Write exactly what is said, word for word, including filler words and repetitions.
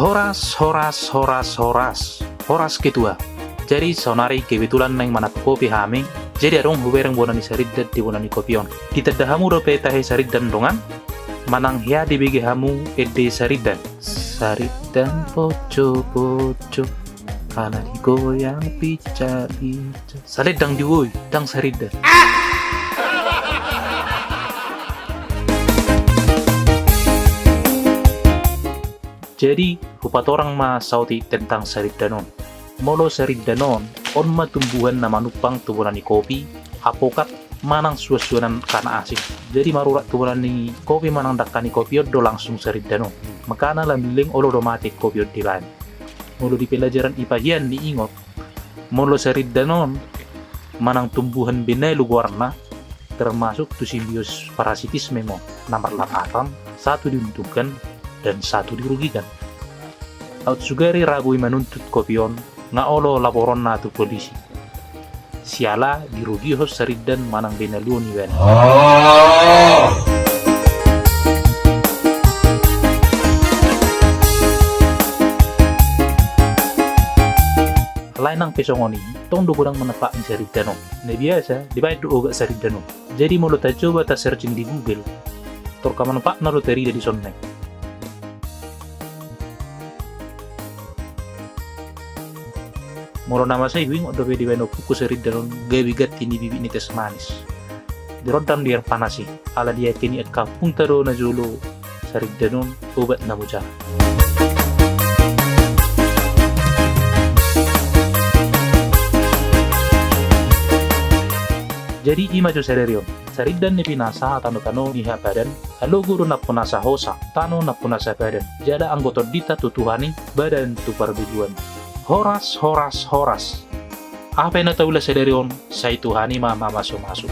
Horas, horas, horas, horas. Horas ketua. Jadi saonari kebetulan naeng manang kopi hami. Jadi adong hubereng bona ni sarindan di bona ni kopi on. Ditanda hamu dope tahe sarindan dongan? Manang hea dibege hamu ende sarindan? Sarindan poco-poco, ala digoyang pica-pica. Salendang di woi, ndang sarindan. Jadi hupatorang ma saotik tentang sarindan on. Molo sarindan on, on ma tumbuhan na manumpang tu bona ni kopi, apokat manang suan-suanan kana asing. Jadi marurat tu bona ni kopi manang dangka ni kopi on do langsung sarindan on. Makana lam leleng olo do mate kopi on dibaen. Molo di pelajaran ipa hian niingot, molo sarindan on manang tumbuhan benalu goarna, termasuk tu simbiosis parasitisme ma on, na marlapatan, satu diuntungkan dan satu dirugikan. Aut sugari ragu i manuntut kopi on, nga olo laporonna tu polisi. Siala dirugihon sarindan manang benalu on ibaen. Alai nang pe songon i, tong do godang manfaat ni sarindan on. Na biasa dibaen do obat sarindan on. Jadi molo tacoba ta searching di Google, tor ka manfaatna do tarida dison nai. Molo na masa i huingot dope dibaen ompungku sarindan on gabe ganti ni bibit ni teh manis. Dirondang di air panas i, ala diakini angka ompunta do na jolo sarindan on obat na mujara. Jadi i ma jo sadari on, sarindan ni pinasaha tano-tano ni hapadan, alogo do nampunasa hosa, tano nampunasa padan, jala anggo tondinta tu Tuhan i, badan tu parbegu an. Horas, horas, horas. Aha pe na taula sadari on, sai Tuhan i ma mamasu-masu.